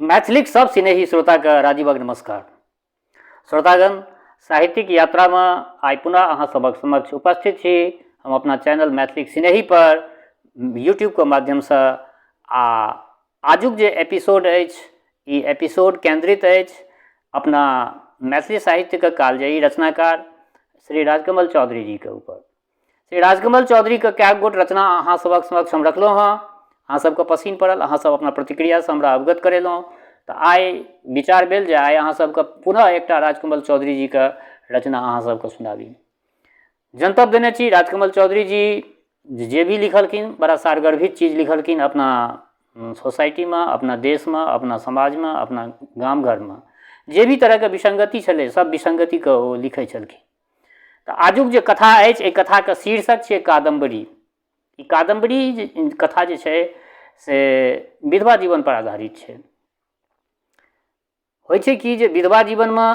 मैथिलीक सब सिनेही श्रोताके राजीवक नमस्कार। श्रोतागण, साहित्यिक यात्रामे आइ पुनः अहाँ सबक समक्ष उपस्थित छी हम अपना चैनल मैथिलीक सिनेही पर यूट्यूबके माध्यमसँ। आ आजुक जे एपिसोड अछि ई एपिसोड केन्द्रित अछि अपना मैथिली साहित्यके कालजयी रचनाकार श्री राजकमल चौधरी जीके ऊपर। श्री राजकमल चौधरीके कए गोट रचना अहाँ सभक समक्ष हम रखलहुँ हँ, अहाँ सबके पसिन पड़ल, अहाँ सब अपना प्रतिक्रियासँ हमरा अवगत करेलहुँ। तऽ आइ विचार भेल जे आइ अहाँ सबके पुनः एकटा राजकमल चौधरी जीके रचना अहाँ सबके सुनाबी। जनतब देने छी, राजकमल चौधरी जी जे भी लिखलखिन बड़ा सारगर्भित चीज लिखलखिन। अपना सोसाइटीमे, अपना देशमे, अपना समाजमे, अपना गाम घरमे जे भी तरहके विसङ्गति छलै सब विसङ्गतिके ओ लिखै छलखिन। तऽ आजुक जे कथा अछि एहि कथाके शीर्षक छियै कादम्बरी। ई कादम्बरी जे कथा जे छै से विधवा जीवनपर आधारित छै। होइ छै कि जे विधवा जीवनमे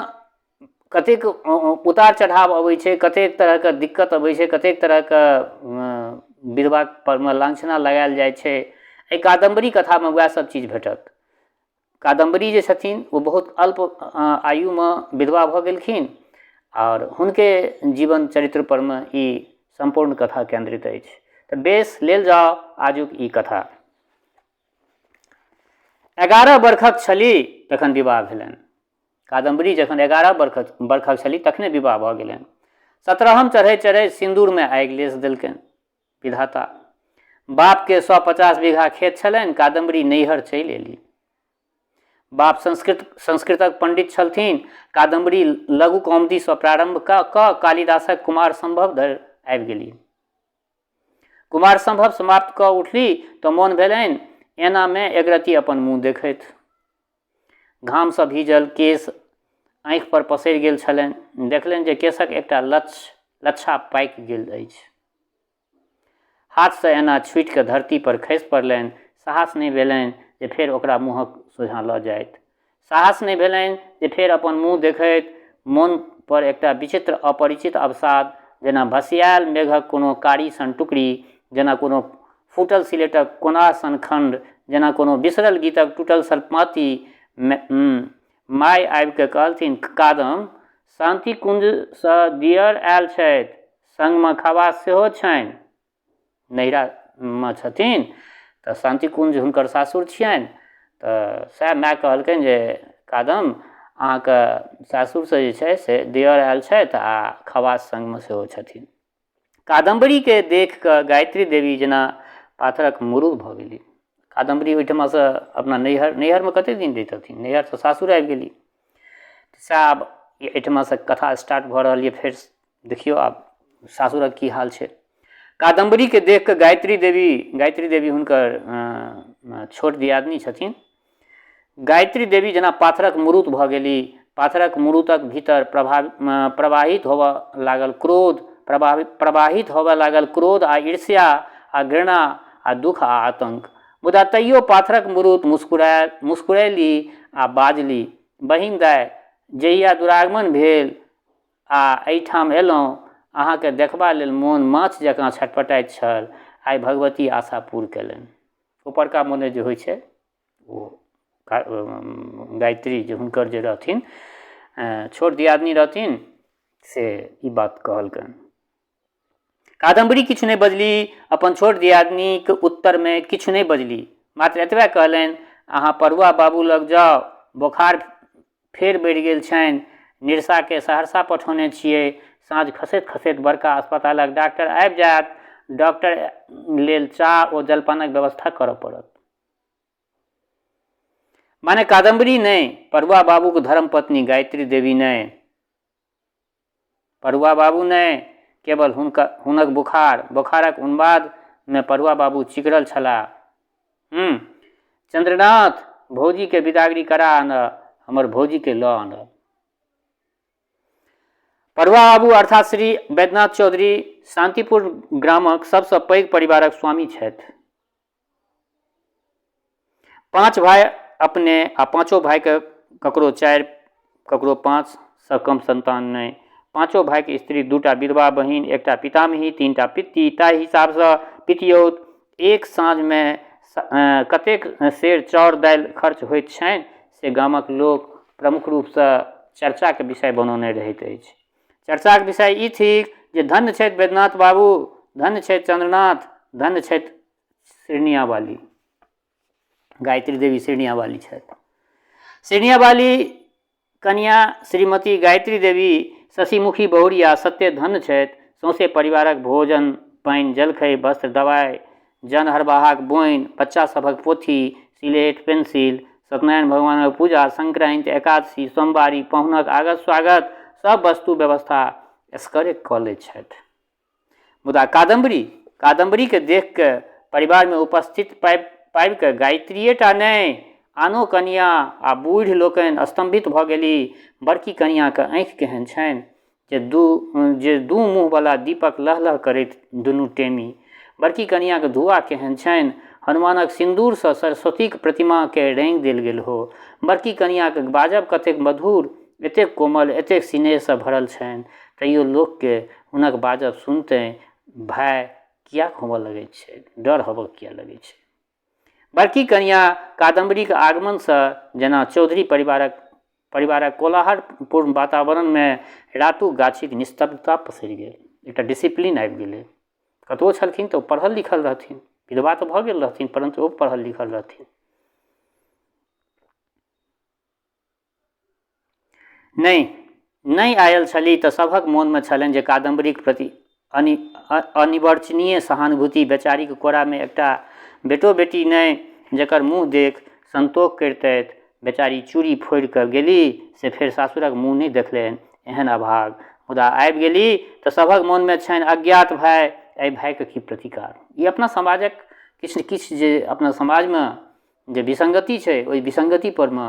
कतेक उतार चढ़ाव अबै छै, कतेक तरहके दिक्कत अबै छै, कतेक तरहके विधवा परमे लाञ्छना लगायल जाइ छै, एहि कादम्बरी कथामे वएह सब चीज भेटत। कादम्बरी जे छथिन ओ बहुत अल्प आयुमे विधवा भऽ गेलखिन आओर हुनके जीवन चरित्रपरमे ई सम्पूर्ण कथा केन्द्रित अछि। तऽ बेस, लेल जाउ आजुक ई कथा। 11 बरखक छली तखन विवाह भेलनि। कादम्बरी जखन 11 बरखक छली तखने विवाह भऽ गेलनि। सत्रहम चढ़ैत चढ़ैत सिन्दूरमे आगि लेस देलकनि विधाता। बापके 150 बीघा खेत छलनि। कादम्बरी नैहर चलि एली। बाप संस्कृतक पंडित छलथिन। कादम्बरी लघु कौमदीसँ प्रारंभ कऽ कऽ कालिदासक कुमार संभव धरि आबि गेली। कुमार संभव समाप्त कऽ उठली तऽ मोन भेलनि एनामे एकरति अपन मुँह देखैत। घामसँ भीजल केश आँखि पर पसरि गेल छलनि। देखलनि जे केशक एकटा लच्छा पाकि गेल अछि। हाथसँ एना छूटि कऽ धरती पर खसि पड़लनि। साहस नहि भेलनि जे फेर ओकरा मुँहक सोझाँ लऽ जाइत। साहस नहि भेलनि जे फेर अपन मुँह देखैत। मोन पर एकटा विचित्र अपरिचित अवसाद, जेना भसियायल मेघक कोनो कारी सन टुकड़ी, जेना कोनो फूटल सिलेटक कोना सन खण्ड, जेना कोनो बिसरल गीतक टूटल सन पाँति। माय आबि कऽ कहलथिन, कादम, शान्तिकुञ्जसँ दियर आयल छथि, संगमे खवास सेहो छनि। नैहरामे छथिन तऽ शान्तिकुञ्ज हुनकर सासुर छियनि। तऽ सएह माय कहलकनि जे कादम, अहाँके सासुरसँ जे छै से दियर आयल छथि आ खवास संगमे सेहो छथिन। कादम्बरीके देखि कऽ गायत्री देवी जेना पाथरक मुरुत भऽ गेली। कादम्बरी ओहिठमासँ अपना नैहरमे कतेक दिन रहितथिन, नैहरसँ सासुर आबि गेली। सएह आब एहिठमासँ कथा स्टार्ट भऽ रहल यऽ। फेर देखियौ आब सासुरक की हाल छै। कादम्बरीके देख कऽ गायत्री देवी हुनकर छोट दियादनी छथिन, गायत्री देवी जेना पाथरक मुरुत भऽ गेली। पाथरक मुरुतक भीतर प्रवाहित होबऽ लागल क्रोध, प्रवाहित होबऽ लागल क्रोध आ ईर्ष्या आ घृणा आ दुख आ आतंक। मुदा तैयो पाथरक मुरुत मुस्कुरायली आ बाजली, बहिन दाय, जहिया दुरागमन भेल आ एहिठाम एलहुँ, अहाँके देखबा लेल मोन माछ जकाँ छटपटाइत छल। आइ भगवती आशा पूर केलनि। उपरका मोने जे होइ छै ओ गायत्री जे हुनकर जे रहथिन छोट दियादनी रहथिन से ई बात कहलकनि। कादम्बरी किछु नहि बजली। अपन छोट दियादनीक उत्तरमे किछु नहि बजली, मात्र एतबे कहलनि, अहाँ पढ़ुआ बाबू लग जाउ, बोखार फेर बढ़ि गेल छनि। निरसाके सहरसा पठौने छियै। साँझ खसैत खसैत बड़का अस्पतालक डॉक्टर आबि जायत। डॉक्टर लेल चाह ओ जलपानक व्यवस्था करऽ पड़त। माने कादम्बरी नहि, पढ़ुआ बाबूक धर्मपत्नी गायत्री देवी नहि, पढ़ुआ बाबू नहि, केवल हुनक बोखारक उन्मादमे पढ़ुआ बाबू चिकरल छलाह, चंद्रनाथ, भौजीके विदागरी करा आनऽ, हमर भौजीके लऽ आनऽ। पढ़ुआ बाबू अर्थात श्री वैद्यनाथ चौधरी शान्तिपुर ग्रामक सबसँ पैघ परिवारक स्वामी छथि। 5 भाइ अपने आ पाँचो भाइके ककरो 4 ककरो 5 सँ कम संतान नहि। पाँचो भाइके स्त्री, 2टा विधवा बहिन, 1टा पितामही, 3टा पित्ती, ताहि हिसाबसँ पितियौत। एक साँझमे कतेक सेर चाउर दालि खर्च होइत छनि से गामक लोक प्रमुख रूपसँ चर्चाके विषय बनौने रहैत अछि। चर्चाके विषय ई थिक जे धन्य छथि वैद्यनाथ बाबू, धन्य छथि चन्द्रनाथ, धन्य छथि सिरनियावाली। गायत्री देवी सिरनियावाली छथि। सिरनियावाली कनिया श्रीमती गायत्री देवी शशिमुखी बहुरिया सत्य धन्य छथि। सौंसे परिवारक भोजन पानि, जलखै, वस्त्र, दवाइ, जन हरबाहाक बोनि, बच्चा सभक पोथी, सिलेट, पेंसिल, सत्यनारायण भगवानक पूजा, संक्रान्ति, एकादशी, सोमवारी, पाहुनक आगत स्वागत, सब वस्तु व्यवस्था एसकरे कऽ लैत छथि। मुदा कादम्बरी कादम्बरीके देखि कऽ परिवारमे उपस्थित पाबि पाबि कऽ गायत्रिएटा नहि आनो कनियाँ आ बूढ़ि लोकनि स्तम्भित भऽ गेली। बड़की कनियाँके आँखि केहन छनि जे दू मुँहवला दीपक लहलह करैत दुनू टेमी। बड़की कनियाँके धुआ केहन छनि, हनुमानक सिन्दूरसँ सरस्वतीक प्रतिमाकेँ रङ्गि देल गेल हो। बड़की कनियाँके बाजब कतेक मधुर, एतेक कोमल, एतेक सिनेहसँ भरल छनि, तैयो लोककेँ हुनक बाजब सुनिते भय किएक होबऽ लगैत छै, डर होबऽ किएक लगैत छै? बड़की कनियाँ कादम्बरीक आगमनसँ जेना चौधरी परिवारक परिवारक कोलाहलपूर्ण वातावरणमे रातुक गाछीक निस्तब्धता पसरि गेल। एकटा डिसिप्लीन आबि गेलै। कतबो छलखिन तऽ ओ पढ़ल लिखल रहथिन, विधवा तऽ भऽ गेल रहथिन परन्तु ओ पढ़ल लिखल रहथिन। नहि नहि आयल छली तऽ सभक मोनमे छलनि जे कादम्बरीक प्रति अनिवर्चनीय सहानुभूति। बेचारीक कोरामे एकटा बेटो बेटी नहि जकर मुँह देख संतोख करितथि। बेचारी चूड़ी फोड़ि कऽ गेली से फेर सासुरक मुँह नहि देखलनि, एहन अभाग। मुदा आबि गेली तऽ सभक मोनमे छनि अज्ञात भाय, एहि भायके की प्रतिकार। ई अपना समाजक किछु ने किछु जे अपना समाजमे जे विसङ्गति छै ओहि विसङ्गतिपर मे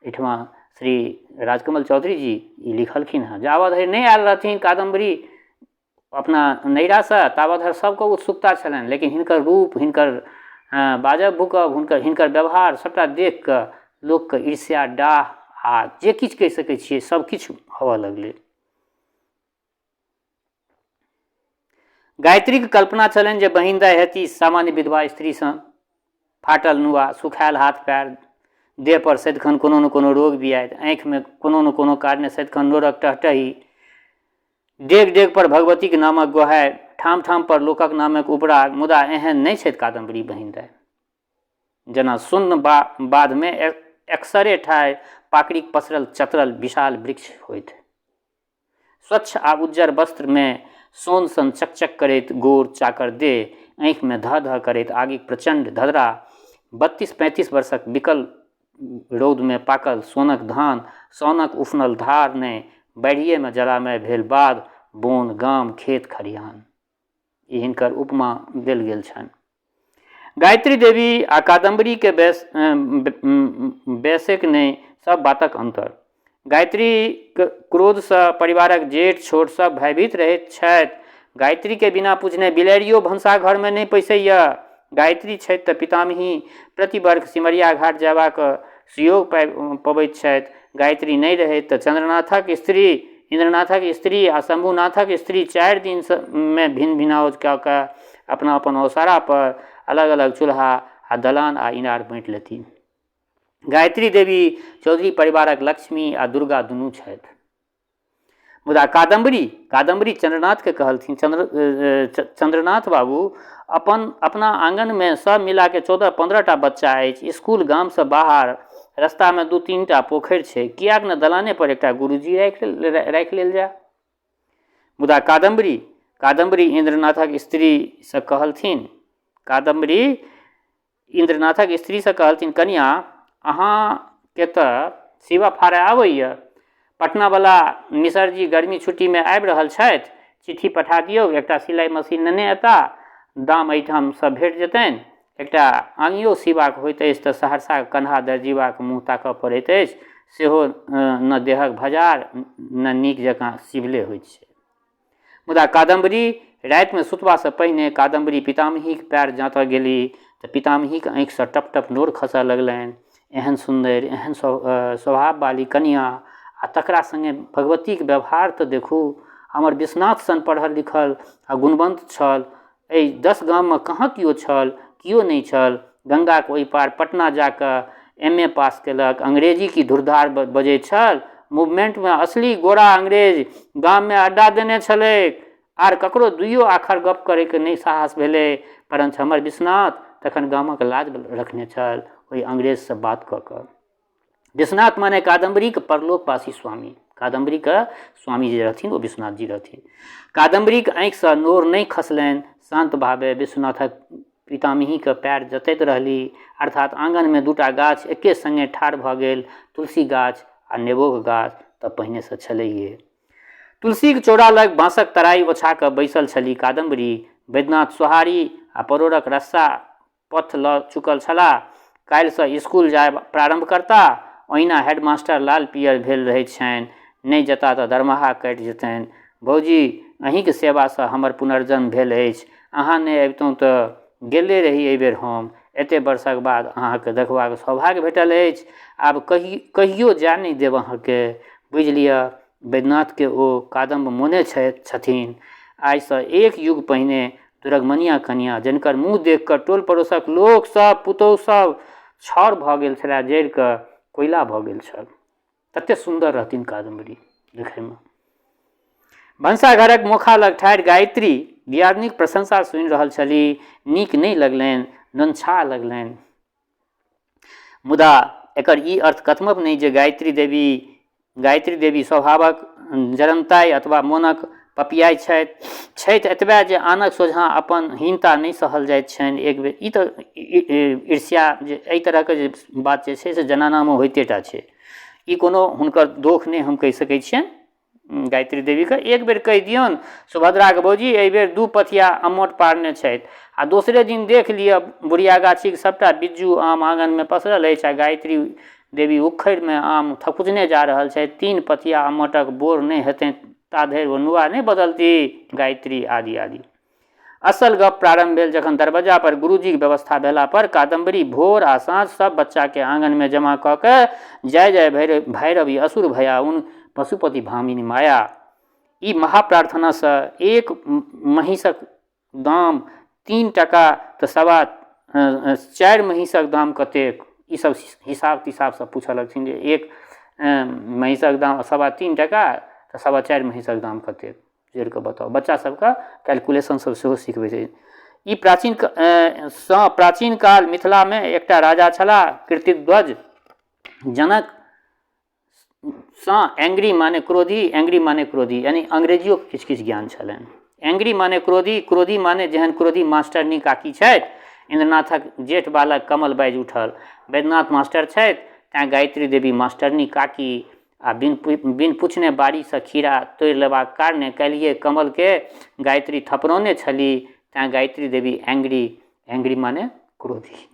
एहिठमा श्री राजकमल चौधरी जी ई लिखलखिन हेँ। जाबऽ धरि नहि आयल रहथिन कादम्बरी अपना नैहरासँ ताबऽ धरि सबके उत्सुकता छलनि, लेकिन हिनकर रूप, हिनकर बाजब भूकब, हुनकर हिनकर व्यवहार सबटा देखिकऽ लोकके ईर्ष्या, डाह आ जे किछु कहि सकै छियै सब किछु होबऽ लगलै। गायत्रीके कल्पना छलनि जे बहिन दाइ हेती सामान्य विधवा स्त्री सन, फाटल नुआ, सुखायल हाथ पएर, देहपर सदिखन कोनो ने कोनो रोग बियाइत, आँखिमे कोनो ने कोनो कारणे सदिखन नोरक टहटही, डेग डेगपर भगवतीके नामक गोहारि, ठाम ठामपर लोकक नामक उपराग। मुदा एहन नहि छथि कादम्बरी बहिन दाइ। जेना सुन्न बाधमे एकसरे ठाढ़ि पाकड़िक पसरल चतरल विशाल वृक्ष होइत। स्वच्छ आ उज्जर वस्त्रमे सोन सन चकचक करैत गोर चाकर देह, आँखिमे धह धह करैत आगिक प्रचण्ड धधरा, 32-35 वर्षक विकल रौदमे पाकल सोनक धान, साओनक उफनल धार नहि, बाढ़िएमे जलामय भेल बाध, बोन, गाम, खेत, खरिहान। ई हिनकर उपमा देल गेल छनि। गायत्री देवी आ कादम्बरीके वयसेक नहि, सब बातक अन्तर। गायत्रीक क्रोधसँ परिवारक जेठ छोट सब भयभीत रहैत छथि। गायत्रीके बिना पुछने बिलाड़ियो भनसा घरमे नहि पैसैए। गायत्री छथि तऽ पितामही प्रतिवर्ष सिमरिया घाट जयबाक सुयोग पबैत छथि। गायत्री नहि रहैत तऽ चन्द्रनाथक स्त्री, इन्द्रनाथक स्त्री आ शम्भुनाथक स्त्री 4 दिनमे भिन्न भिनाउज कऽ कऽ अपना अपन ओसारापर अलग अलग चूल्हा आ दलान आ इनार बाँटि लेथिन। गायत्री देवी चौधरी परिवारक लक्ष्मी आ दुर्गा दुनू छथि। मुदा कादम्बरी कादम्बरी चन्द्रनाथके कहलथिन, चन्द्रनाथ बाबू, अपन अपना आङ्गनमे सब मिलाके 14-15 टा बच्चा अछि, इसकुल गामसँ बाहर रस्तामे 2-3 टा पोखरि छै, किएक ने दलाने पर एकटा गुरुजी राखि लेल जाय। मुदा कादम्बरी कादम्बरी इन्द्रनाथक स्त्रीसँ कहलथिन, कादम्बरी इन्द्रनाथक स्त्रीसँ कहलथिन, कनियाँ, अहाँके तऽ सीबऽ फाड़ऽ आबैए, पटनावला मिसरजी गर्मी छुट्टीमे आबि रहल छथि, चिट्ठी पठा दियौ, एकटा सिलाइ मशीन नेने एता, दाम एहिठामसँ भेट जेतनि। एकटा आङियो सीबाक होइत अछि तऽ सहरसाक कन्हा दर्जीबाक मुँह ताकऽ पड़ैत अछि, सेहो ने देहक भजार ने नीक जकाँ सिबले होइत छै। मुदा कादम्बरी रातिमे सुतबासँ पहिने कादम्बरी पितामहीक पएर जाँतऽ गेली तऽ पितामहीक आँखिसँ टप टप नोर खसऽ लगलनि। एहन सुन्दरि, एहन स्वभाववाली कनियाँ आ तकरा सङ्गे भगवतीक व्यवहार तऽ देखू। हमर विश्वनाथ सन पढ़ल लिखल आ गुणवन्त छल, एहि 10 गाममे कहाँ केओ छल? केओ नहि छल। गङ्गाके ओहि पार पटना जाकऽ एम ए पास केलक। अंग्रेजी की धुरधार बजैत छल। मूवमेंटमे असली गोरा अंग्रेज गाममे अड्डा देने छलैक। आर ककरो दुइयो आखर गप करैके नहि साहस भेलै, परञ्च हमर विश्वनाथ तखन गामक लाज रखने छल ओहि अंग्रेजसँ बात कऽ कऽ। विश्वनाथ माने कादम्बरीके परलोकवासी स्वामी। कादम्बरीके स्वामी जे रहथिन ओ विश्वनाथ जी रहथिन। कादम्बरीके आँखिसँ नोर नहि खसलनि। शान्त भावे विश्वनाथक पितामहीके पएर जतैत रहली। अर्थात आँगनमे दूटा गाछ एके सङ्गे ठाढ़ भऽ गेल, तुलसी गाछ आ नेबोके गाछ तऽ पहिनेसँ छलैहे। तुलसीके चौरा लग बाँसक तराइ ओछा कऽ बैसल छली कादम्बरी। वैद्यनाथ सोहारी आ परोड़क रस्सा पथ लऽ चुकल छलाह। काल्हिसँ स्कूल जायब प्रारम्भ करता। ओहिना हेडमास्टर लाल पीयर भेल रहैत छनि। नहि जेता तऽ दरमाहा कटि जेतनि। भौजी, अहीँक सेवासँ हमर पुनर्जन्म भेल अछि। अहाँ नहि अबितहुँ तऽ गेले रही एहिबेर हम। एतेक वर्षक बाद अहाँके देखबाक सौभाग्य भेटल अछि। आब कहियो जाय नहि देब अहाँके। बुझि लिअ, वैद्यनाथके ओ कादम्ब मोने छथिन। आइसँ एक युग पहिने दुरगमनिया कनिया, जिनकर मुँह देखि कऽ टोल पड़ोसक लोक सब, पुतोहु सब छाउर भऽ गेल छलै, जरि कऽ कोयला भऽ गेल छल। तते सुन्दर रहथिन कादम्बरी देखैमे। भनसाघरक मोखा लग ठाढ़ि गायत्री दियादनीक प्रशंसा सुनि रहल छली। नीक नहि लगलनि, ननछा लगलनि। मुदा एकर ई अर्थ कथमपि नहि जे गायत्री देवी स्वभावक जरनताइ अथवा मोनक पपियाइ छथि। छथि एतबे जे आनक सोझाँ अपन हीनता नहि सहल जाइत छनि। एक बेर ई तऽ ईर्ष्या जे एहि तरहके जे बात जे छै से जनानामे होइते टा छै। ई कोनो हुनकर दोख नहि हम कहि सकै छियनि गायत्री देवीके। एक बेर कहि दियौन सुभद्राके, भौजी एहिबेर 2 पथिया अम्मट पारने छथि, आ दोसरे दिन देख लिअ बुढ़िया गाछीके सभटा बिज्जू आम आङनमे पसरल अछि आ गायत्री देवी उखड़िमे आम थकुचने जा रहल छथि। 3 पथिया अम्मटक बोर नहि हेतनि ता धरि ओ नुआ नहि बदलती गायत्री, आदि आदि। असल गप प्रारम्भ भेल जखन दरबज्जा पर गुरुजीक व्यवस्था भेला पर कादम्बरी भोर आ साँझ सब बच्चाके आङनमे जमा कऽ के जय जय भैरवी असुर भयाउन पशुपति भामिनी माया ई महाप्रार्थनासँ एक महींसक दाम 3 टका तऽ 4.25 महींसक दाम कतेक, ई सब हिसाब तिसाब सब पूछऽ लगथिन जे एक महींसक दाम 3.25 टका तऽ 4.25 महींसक दाम कतेक, जोड़ि कऽ बताउ। बच्चा सबके कैलकुलेशन सब सेहो सिखबै छै। ई प्राचीन सँ प्राचीन काल मिथिलामे एकटा राजा छलाह कीर्तिध्वज। जनक सँ एंग्री माने क्रोधी, एंग्री माने क्रोधी, यानी अंग्रेजियोके किछु किछु ज्ञान छलनि। एंग्री माने क्रोधी, क्रोधी माने जेहन क्रोधी मास्टरनी काकी छथि। इन्द्रनाथक जेठ बालक कमल बाजि उठल, वैद्यनाथ मास्टर छथि तैँ गायत्री देवी मास्टरनी काकी। आ बिन पुछने बाड़ीसँ खीरा तोड़ि लेबाक कारणे काल्हिए कमलके गायत्री थपरौने छली तैँ गायत्री देवी एंग्री, एंग्री माने क्रोधी।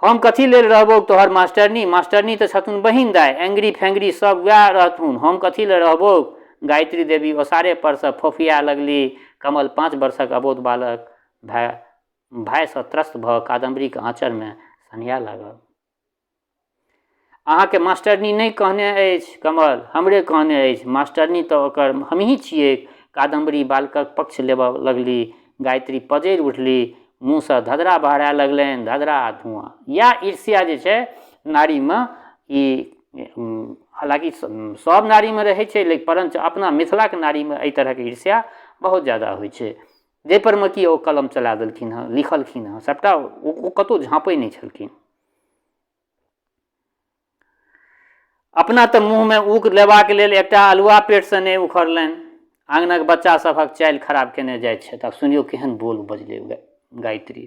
हम कथी लेल रहबौ तोहर मास्टरनी, मास्टरनी तऽ छथुन बहिन दाइ, एंग्री फेंग्री सब वएह रहथुन, हम कथी लेल रहबौ। गायत्री देवी ओसारे परसँ फोफिया लगली। कमल 5 वर्षक अबोध बालक भायसँ त्रस्त भऽ कादम्बरीके आँचरमे सन्हिया लागल। अहाँके मास्टरनी नहि कहने अछि कमल, हमरे कहने अछि, मास्टरनी तऽ ओकर हमही छियै। कादम्बरी बालकक पक्ष लेबऽ लगली। गायत्री पजरि उठली, मुँहसँ धधरा बहराए लगलनि, धधरा आ धुआँ। इएह ईर्ष्या जे छै नारीमे, ई हालाँकि सब नारीमे रहै छै, लेकिन परञ्च अपना मिथिलाके नारीमे एहि तरहके ईर्ष्या बहुत ज्यादा होइ छै, जाहिपर मे कि ओ कलम चला देलखिन हँ, लिखलखिन हँ सभटा, ओ कतहु झाँपै नहि छलखिन। अपना तऽ मुँहमे ऊक लेबाक लेल एकटा अल्हुआ पेटसँ नहि उखड़लनि, आङ्गनक बच्चा सभक चालि खराब केने जाइ छथि। आब सुनियौ केहन बोल बजलै गायत्री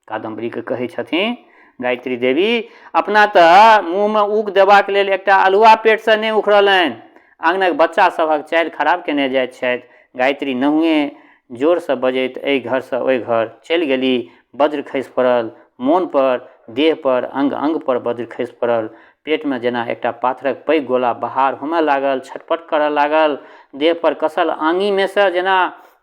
कादम्बरीके कहै छथिन गायत्री देवी, अपना तऽ मुँहमे ऊक देबाक लेल एकटा अल्हुआ पेटसँ नहि उखड़लनि, आङ्गनक बच्चा सभक चालि खराब केने जाइत छथि। गायत्री नहुए जोरसँ बजैत एहि घरसँ ओहि घर चलि गेली। वज्र खसि पड़ल मोन पर, देह पर, अंग अंग पर वज्र खसि पड़ल। पेटमे जेना एकटा पाथरक पैघ गोला बहार होमय लागल, छटपट करऽ लागल। देह पर कसल आङीमे सँ जेना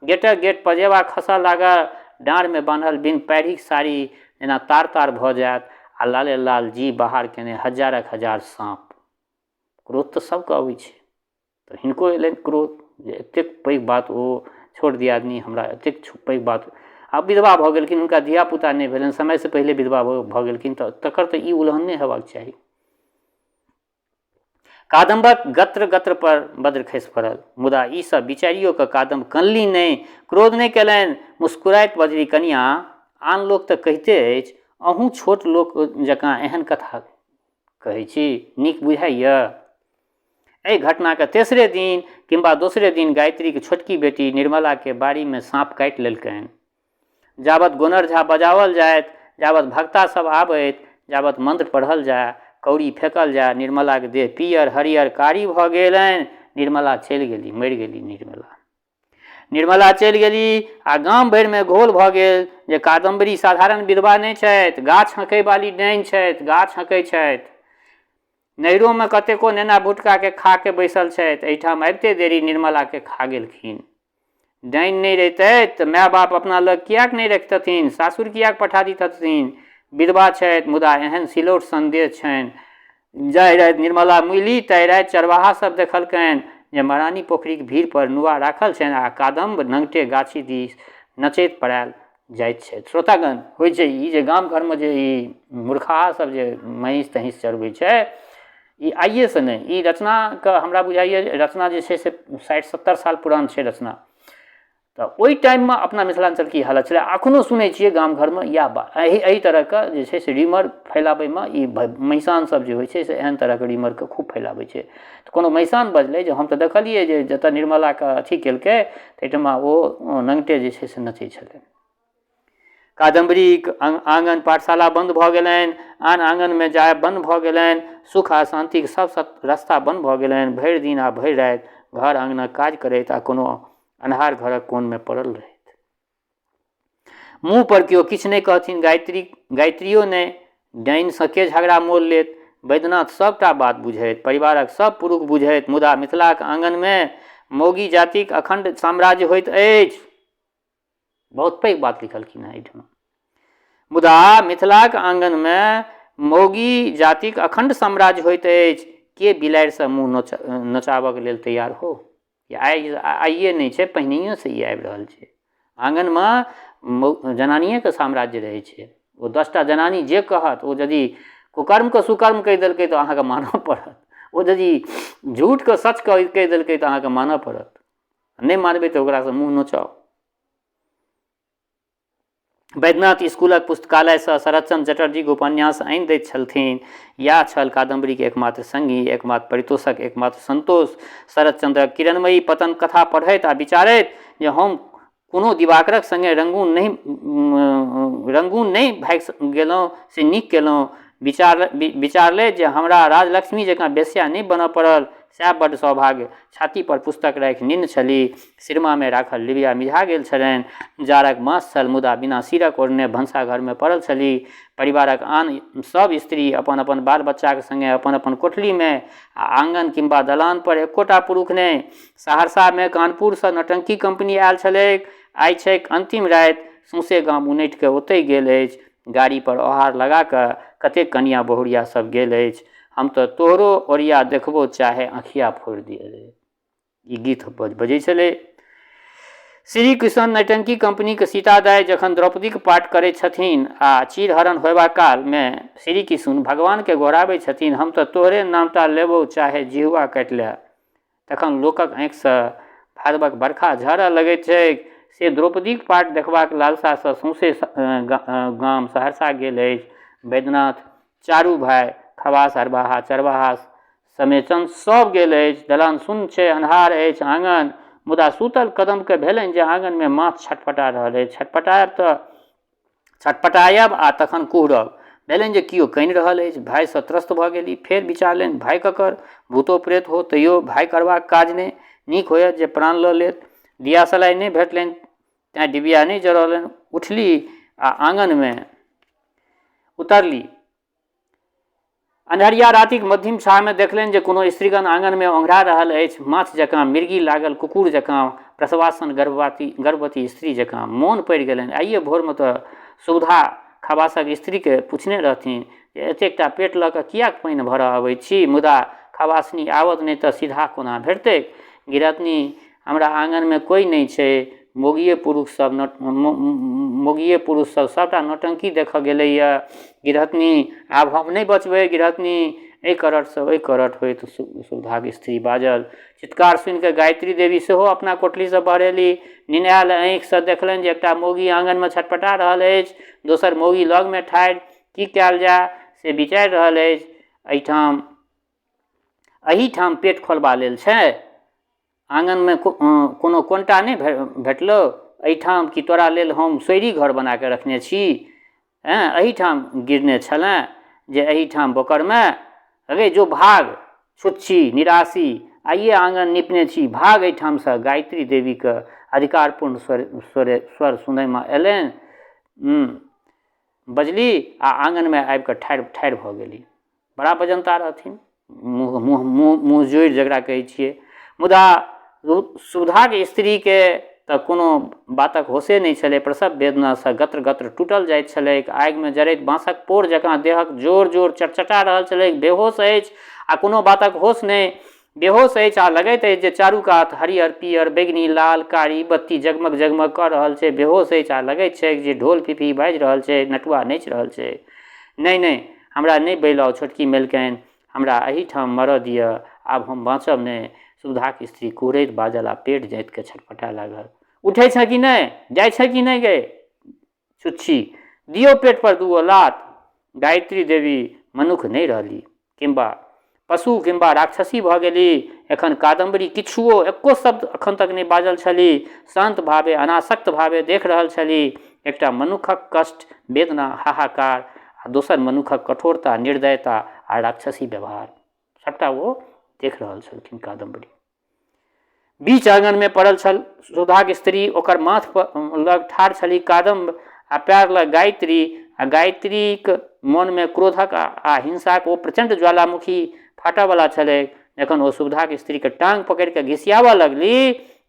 गेटक गेट पजेबा खसऽ लागल। डाँड़मे बान्हल बिन पैढ़ीक साड़ी जेना तार तार भऽ जायत आ लाले लाल जी बहार केने हजारक हजार साँप। क्रोध तऽ सबके अबै छै, तऽ हिनको अयलनि क्रोध जे एतेक पैघ बात ओ छोट दियादनी हमरा एतेक पैघ बात। आ विधवा भऽ गेलखिन, हुनका धियापुता नहि भेलनि, समयसँ पहिले विधवा भऽ गेलखिन, तऽ तकर तऽ ई उलहन नहि हेबाक चाही। कादम्बक गत्र गत्र पर वज्र खसि पड़ल। मुदा ई सब विचारियो कऽ कादम्ब कनली नहि, क्रोध नहि कयलनि। मुस्कुराइत बजली, कनियाँ, आन लोक तऽ कहिते अछि, अहूँ छोट लोक जकाँ एहन कथा कहै छी, नीक बुझाइए? एहि घटनाक तेसरे दिन किंबा दोसरे दिन गायत्रीक छोटकी बेटी निर्मलाके बाड़ीमे साँप काटि लेलकनि। जाबत गोनर झा बजाओल जाइत, जाबत भगता सब आबैत, जाबत मंत्र पढ़ल जाय, कौड़ी फेकल जाय, निर्मलाक देह पीयर, हरियर, कारी भऽ गेलनि। निर्मला चलि गेली, मरि गेली निर्मला। निर्मला चलि गेली आ गाम भरिमे घोल भऽ गेल जे कादम्बरी साधारण विधवा नहि छथि, गाछ हँकै वाली डाइन छथि, गाछ हँकै छथि। नैहरोमे कतेको नेना भुटकाके खा के बैसल छथि, एहिठाम आबिते देरी निर्मलाके खा गेलखिन। डाइन नहि रहितै तऽ माय बाप अपना लग किएक नहि रखितथिन, सासुर किएक पठा दितथिन। विधवा छथि मुदा एहन सिलौट सन्देह छनि। जाहि राति निर्मला मुइली ताहि राति चरवाहा सब देखलकनि जे महारानी पोखरिक भीड़ पर नुआ राखल छनि आ कादम्ब नंगटे गाछी दिस नचैत पड़ायल जाइत छथि। श्रोतागण, होइ छै ई जे गाम घरमे जे ई मूर्खाहा सब जे महींस तहींस चरबै छै, ई आइएसँ नहि, ई रचनाके हमरा बुझाइए रचना जे छै से 60-70 साल पुरान छै रचना। तऽ ओहि टाइममे अपना मिथिलाञ्चलके ई हालत छलै। एखनो सुनै छियै गाम घरमे इएह बात, एहि एहि तरहके जे छै से र्यूमर फैलाबैमे ई महिसान सब जे होइ छै से एहन तरहके र्यूमरके खूब फैलाबै छै। तऽ कोनो महिसान बजलै जे हम तऽ देखलियै जे जतऽ निर्मलाके अथी केलकै ताहिठमा ओ नङ्गटे जे छै से नचै छलै। कादम्बरीक आङ्गन पाठशाला बन्द भऽ गेलनि, आन आङ्गनमे जायब बन्द भऽ गेलनि, सुख आ शान्तिक सब रस्ता बन्द भऽ गेलनि। भरि दिन आ भरि राति घर आङ्गनक काज करैत आ कोनो अन्हार घरक कोनमे पड़ल रहैत। मुँह पर केओ किछु नहि कहथिन, गायत्री गायत्रियो नहि। डाइनसँ के झगड़ा मोल लेत? बैद्यनाथ सभटा बात बुझैत, परिवारक सभ पुरुख बुझैत, मुदा मिथिलाक आङ्गनमे मौगी जातिक अखण्ड साम्राज्य होइत अछि। बहुत पैघ बात लिखलखिन हेँ एहिठाम। मुदा मिथिलाक आङ्गनमे मौगी जातिक अखण्ड साम्राज्य होइत अछि। के बिलाड़िसँ मुँह नोचाबऽके लेल तैयार हो? आइ आइए नहि छै, पहिनहियोसँ ई आबि रहल छै। आङ्गनमे जनानिएके साम्राज्य रहै छै। ओ 10टा जनानी जे कहत, ओ यदि कुकर्मके सुकर्म कहि देलकै तऽ अहाँके मानऽ पड़त, ओ यदि झूठके सच कहि देलकै तऽ अहाँके मानऽ पड़त। नहि मानबै तऽ ओकरासँ मुँह नोचाउ। बैद्यनाथ स्कूलक पुस्तकालयसँ शरदचन्द्र चटर्जीक उपन्यास आनि दैत छलथिन। इएह छल कादम्बरीक एकमात्र संगी, एकमात्र परितोषक, एकमात्र सन्तोष। शरदचन्द्रक किरणमयी पतन कथा पढ़ैत आ विचारैत जे हम कोनो दिवाकरक संगे रंगून नहि भागि गेलहुँ से नीक केलहुँ। विचारलथि जे हमरा राजलक्ष्मी जकाँ वेश्या नहि बनऽ पड़ल, सएह बड्ड सौभाग्य। छातीपर पुस्तक राखि निन्न छलीह। सिरमामे राखल डिबिया मिझा गेल छलनि। जाड़क मास छल, मुदा बिना सीरक ओढ़ने भनसाघरमे पड़ल छलीह। परिवारक आन सभ स्त्री अपन-अपन बाल-बच्चाक संगे अपन-अपन कोठलीमे आ आंगन किंबा दलानपर एक्कोटा पुरुख नहि। सहरसामे कानपुरसँ नौटंकी कम्पनी आयल छलैक। आइ छैक अन्तिम राति। सौंसे गाम उनटि कऽ ओतहि गेल अछि। गाड़ीपर ओहार लगा कऽ कतेक कनियाँ-बहुरिया सभ गेल अछि। हम तऽ तोहरो ओरिया देखबो चाहे अँखिया फोड़ि दिअ रे। ई गीत बजै छलै। श्री कृष्ण नौटंकी कम्पनीके सीता दाइ जखन द्रौपदीक पाठ करै छथिन आ चीरहरण होयबा कालमे श्री किशुन भगवानके गोहराबै छथिन, हम तऽ तोहरे नामटा लेबौ चाहे जिहुआ काटि ले, तखन लोकक आँखिसँ भादवक बरखा झरऽ लगैत छैक। से द्रौपदीक पाठ देखबाक लालसासँ सौंसे गाम सहरसा गेल अछि। बैद्यनाथ चारू भाय खवास, हरबाहा, चरवाहा, समेचन सभ गेल अछि। दलान सुन्न छै, अन्हार अछि आङन। मुदा सूतल कदमकेँ भेलनि जे आङनमे माछ छटपटा रहल अछि। छटपटायब तऽ छटपटायब आ तखन कुहरब। भेलनि जे कियो कानि रहल अछि। भयसँ त्रस्त भऽ गेली। फेर विचारलनि, भय ककर? भूतो प्रेत हो तैयो भय करबाक काज नहि। नीक होयत जे प्राण लऽ लेत। दियासलाइ नहि भेटलनि तेँ डिबिया नहि जरौलनि। उठली आ आङनमे उतरली। अन्हरिया रातिक मद्धिम छाहमे देखलनि जे कोनो स्त्रीगण आङनमे ओंघरा रहल अछि, माछ जकाँ, मिर्गी लागल कुकुर जकाँ, प्रसवासन गर्भवती स्त्री जकाँ। मोन पड़ि गेलनि, आइए भोरमे तँ सुबुधा खबासक स्त्रीकेँ पुछने रहथिन जे एतेकटा पेट लऽ कऽ किएक पानि भरऽ अबैत छी? मुदा खबासनी आओत नहि तँ सीधा कोना भेटतैक? गिरहतनी, हमरा आङनमे कोइ नहि छै। मौगिए पुरुषसभ मौगिए पुरुषसभ सभटा नौटंकी देखय गेलैए। गिरहतनी आब हम नहि बचबै गिरहतनी। एहि करटसँ ओहि करट होइत सुविधाक स्त्री बाजल। चित्कार सुनि कऽ गायत्री देवी सेहो अपना कोठलीसँ बहरेली। निनायल आँखिसँ देखलनि जे एकटा मौगी आङनमे छटपटा रहल अछि, दोसर मौगी लगमे ठाढ़ि की कयल जाय से विचारि रहल अछि। एहिठाम एहिठाम पेट खोलबा लेल छै? आङनमे कोनो कोनटा नहि भेटलौ एहिठाम कि तोरा लेल हम सोइरी घर बना कऽ रखने छी? एँ, एहिठाम गिरने छलेँ जे एहिठाम बोकरमे? अगे जो भाग, छुच्छी निराशी, आइए आङन निपने छी, भाग एहिठामसँ। गायत्री देवीके अधिकारपूर्ण स्वर स्वर स्वर सुनयमे अयलनि। बजली आ आङनमे आबि कऽ ठाढ़ि ठाढ़ि भऽ गेली। बड़ा बजन्ता रहथिन, मुँह मुँह मुँह मुँह जोड़ि जकरा कहै छियै। मुदा सुधाक स्त्रीके तऽ कोनो बातक होशे नहि छलै। प्रसव वेदनासँ गत्र गत्र टूटल जाइत छलैक। आगिमे जरैत बाँसक पोर जकाँ देहक जोर जोर चटचटा रहल छलैक। बेहोश अछि आ कोनो बातक होश नहि। बेहोश अछि आ लगैत अछि जे चारू कात हरियर, पीयर, बैगनी, लाल, कारी बत्ती जगमग जगमग कऽ रहल छै। बेहोश अछि आ लगैत छैक जे ढोल पिपही बाजि रहल छै, नटुआ नाचि रहल छै। नहि नहि, हमरा नहि बैलाउ छोटकी मलिकाइन, हमरा एहीठाम मरऽ दिअ, आब हम बाँचब नहि। सुधाक स्त्री कुहरैत बाजल आ पेट जाँति कऽ छटपटाय लागल। उठै छेँ कि नहि? जाइ छेँ कि नहि गै छुच्छी? दियौ पेटपर दूगो लात। गायत्री देवी मनुक्ख नहि रहली, किंबा पशु किंबा राक्षसी भऽ गेली। एखन कादम्बरी किछुओ एको शब्द एखन तक नहि बाजल छली। शान्त भावे, अनासक्त भावे देख रहल छली। एकटा मनुक्खक कष्ट, वेदना, हाहाकार आ दोसर मनुक्खक कठोरता, निर्दयता आ राक्षसी व्यवहार, सभटा ओ देख रहल छलखिन कादम्बरी। बीच आङनमे पड़ल छल सुधाक स्त्री। ओकर माथ पर लग ठाढ़ छली कादम्ब आ पएर लग गायत्री। आ गायत्रीक मोनमे क्रोधक आ हिंसाक ओ प्रचण्ड ज्वालामुखी फाटऽवला छलै जखन ओ सुविधाक स्त्रीके टांग पकड़ि कऽ घिसियाबऽ लगली।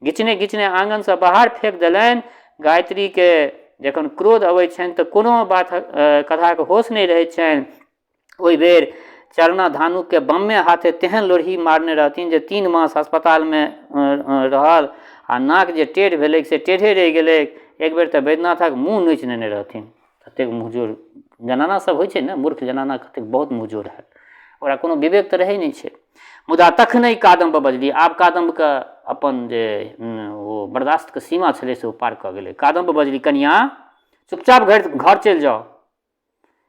घिचने घिचने आङनसँ बाहर फेक देलनि। गायत्रीके जखन क्रोध अबै छनि तऽ कोनो बात कथाक होश नहि रहै छनि। ओहि बेर चरना धानुकके बम्मे हाथे तेहन लोरही मारने रहथिन जे 3 मास अस्पतालमे रहल आ नाक जे टेढ़ भेलैक से टेढ़े रहि गेलैक। एक बेर तऽ वैद्यनाथक मुँह नोचि नेने रहथिन। ततेक मुँहजोर जनाना सब होइ छै ने, मूर्ख जनाना कतेक बहुत मुँहजोर हैत, ओकरा कोनो विवेक तऽ रहै नहि छै। मुदा तखने कादम्ब बजली। आब कादम्बके अपन जे ओ बर्दाश्तके सीमा छलै से ओ पार कऽ गेलै। कादम्ब बजली, कनियाँ चुपचाप घर घर चलि जाउ,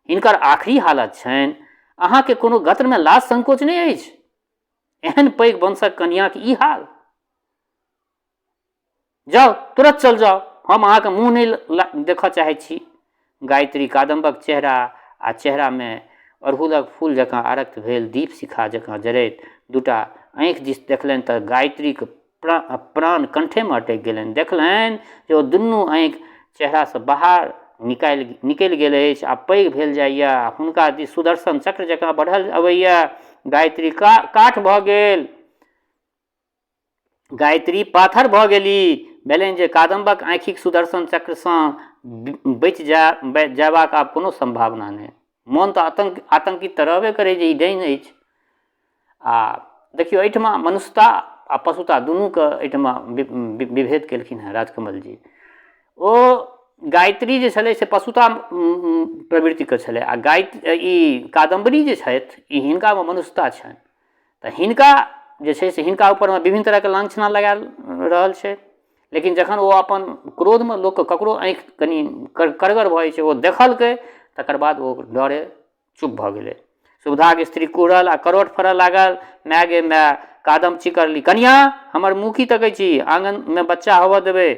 हिनकर आखिरी हालत छनि। अहाँके कोनो गत्रमे लाज संकोच नहि अछि? एहन पैघ वंशक कनियाँके ई हाल? जाउ, तुरत चल जाउ, हम अहाँके मुँह नहि देखऽ चाहै छी। गायत्री कादम्बक चेहरा आ चेहरामे अड़हुलक फूल जकाँ आरक्त भेल दीप शिखा जकाँ जरैत दूटा आँखि दिस देखलनि तऽ गायत्रीक प्राण कण्ठेमे अटकि गेलनि। देखलनि जे ओ दुनू आँखि चेहरासँ बाहर निकालि निकलि गेल अछि आ पैघ भेल जाइए आ हुनका दिस सुदर्शन चक्र जकाँ बढ़ल अबैए। गायत्री काठ भऽ गेल। गायत्री पाथर भऽ गेली। भेलनि जे कादम्बक आँखिक सुदर्शन चक्रसँ बचि जा जयबाक आब कोनो सम्भावना नहि। मोन तऽ आतङ्क आतङ्कित तऽ रहबे करै जे ई डाइन अछि। आ देखियौ एहिठमा मनुष्यता आ पशुता दुनूके एहिठमा विभेद केलखिन हेँ राजकमल जी। ओ गायत्री जे छलै से पशुता प्रवृत्तिके छलै आ ई कादम्बरी जे छथि ई हिनकामे मनुष्यता छनि। तऽ हिनका जे छै से हिनका ऊपरमे विभिन्न तरहके लाञ्छना लगायल रहल छै। लेकिन जखन ओ अपन क्रोधमे लोकके ककरो आँखि कनि कड़गर भऽ जाइ छै, ओ देखलकै तकर बाद ओ डरे चुप भऽ गेलै। सुविधाक स्त्री कुहरल आ करोट फड़ऽ लागल। माय गे माय, कादम चिकरली, कनियाँ हमर मुँह की तकै छी? आङनमे बच्चा होबऽ देबै?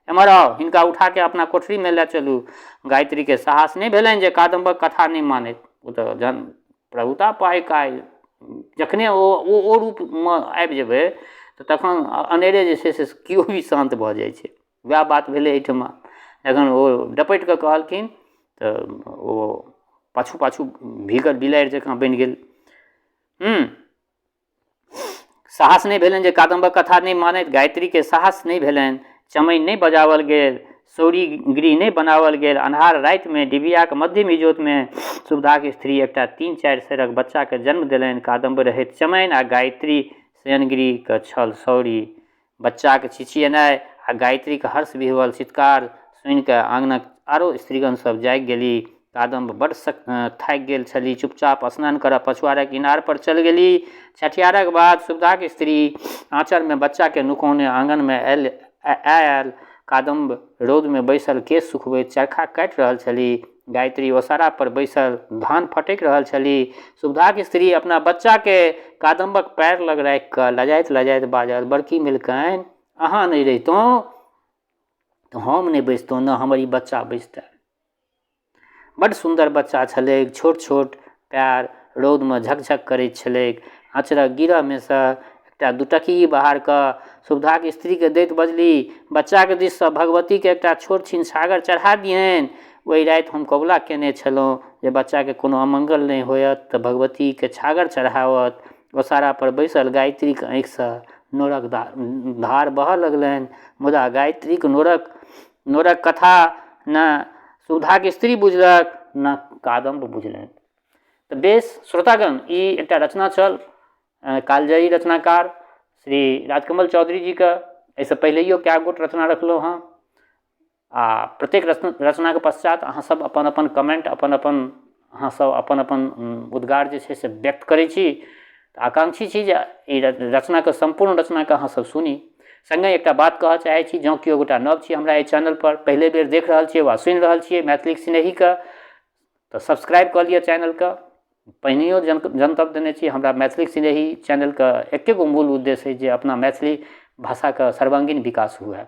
एम्हर आउ, हिनका उठाके अपना कोठरीमे लए चलू। गायत्रीके साहस नहि भेलनि जे कादम्बक कथा नहि मानैत। ओ तऽ जहन प्रभुता पाइके आइ जखने ओ ओ ओ रूपमे आबि जेबै तऽ तखन अनेरे जे छै से केओ भी शान्त भऽ जाइ छै। वएह बात भेलै एहिठमा। जखन ओ डपटि कऽ कहलखिन तऽ ओ पाछू पाछू भीगल बिलाड़ि जकाँ बनि गेल। साहस नहि भेलनि जे कादम्बक कथा नहि मानैत। गायत्रीके साहस नहि भेलनि। चमैन नहि बजाओल गेल, सौरी गृह नहि बनाओल गेल। अन्हार रातिमे डिबियाक मध्यम इजोतमे सुविधाक स्त्री एकटा 3-4 सेरक बच्चाके जन्म देलनि। कादम्ब रहैत चमैन आ गायत्री शयनगृहके छल सौरी। बच्चाके चिचिएनाइ आ गायत्रीक हर्ष विह्वल चित्कार सुनिकऽ आङ्गनक आरो स्त्रीगण सब जागि गेली। कादम्ब बड्ड थाकि गेल छली। चुपचाप स्नान करऽ पछुआरक इनारपर चल गेली। छठियारक बाद सुविधाक स्त्री आँचरमे बच्चाके नुकौने आङ्गनमे आयल आयल। कादम्ब रौदमे बैसल केश सुखबैत चरखा काटि रहल छली। गायत्री ओसारापर बैसल धान फटकि रहल छली। सुविधाक स्त्री अपना बच्चाके कादम्बक पैर लग राखि कऽ लजाइत लजाइत बाजल, बड़की मलिकाइन, अहाँ नहि रहितहुँ तऽ हम नहि बैसतहुँ, ने हमर ई बच्चा बैसतै। बड्ड सुन्दर बच्चा छलैक। छोट छोट पएर रौदमे झकझक करैत छलैक। आँचरक गिरहमे सँ एकटा दुटकही बाहर कऽ सुविधाक स्त्रीके दैत बजली, बच्चाके दिससँ भगवतीके एकटा छोट छिन छागर चढ़ा दिहनि। ओहि राति हम कबुला कयने छलहुँ जे बच्चाके कोनो अमङ्गल नहि होयत तऽ भगवतीके छागर चढ़ाओत। ओसारापर बैसल गायत्रीके आँखिसँ नोरक धार बहऽ लगलनि। मुदा गायत्रीक नोरक नोरक कथा ने सुधाके स्त्री बुझलक ने कादम्ब बुझलनि। तऽ बेस श्रोतागण, ई एकटा रचना छल कालजयी रचनाकार श्री राजकमल चौधरी जीके। एहिसँ पहिलैयो कए गोट रचना रखलहुँ हँ आ प्रत्येक रचनाके पश्चात अहाँ सब अपन अपन कमेन्ट, अपन अपन अहाँ सब अपन अपन उद्गार जे छै से व्यक्त करै छी। तऽ आकांक्षी छी जे ई रचनाके सम्पूर्ण रचनाके अहाँ सब सुनी। सङ्गे एकटा बात कहऽ चाहै छी, जँ केओ गोटा नव छी हमरा एहि चैनलपर, पहिले बेर देख रहल छियै वा सुनि रहल छियै मैथिलीक सिनेहीके, तऽ सब्सक्राइब कऽ लिअ चैनलके। पहिनहियो जनतब देने छी, हमरा मैथिलीक सिनेही चैनलके एके गो मूल उद्देश्य अछि जे अपना मैथिली भाषाके सर्वांगीण विकास हुए।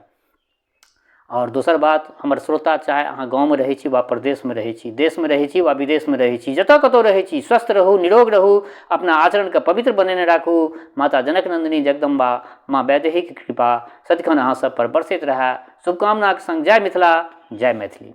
आओर दोसर बात, हमर श्रोता चाहे अहाँ गाँवमे रहै छी वा प्रदेशमे रहै छी, देशमे रहै छी वा विदेशमे रहै छी, जतऽ कतौ रहै छी, स्वस्थ रहू, निरोग रहू, अपना आचरणके पवित्र बनेने राखू। माता जनक नन्दिनी जगदम्बा माँ वैदेहीके कृपा सदिखन अहाँ सब पर बरसैत रहए। शुभकामनाके सङ्ग जय मिथिला, जय मैथिली।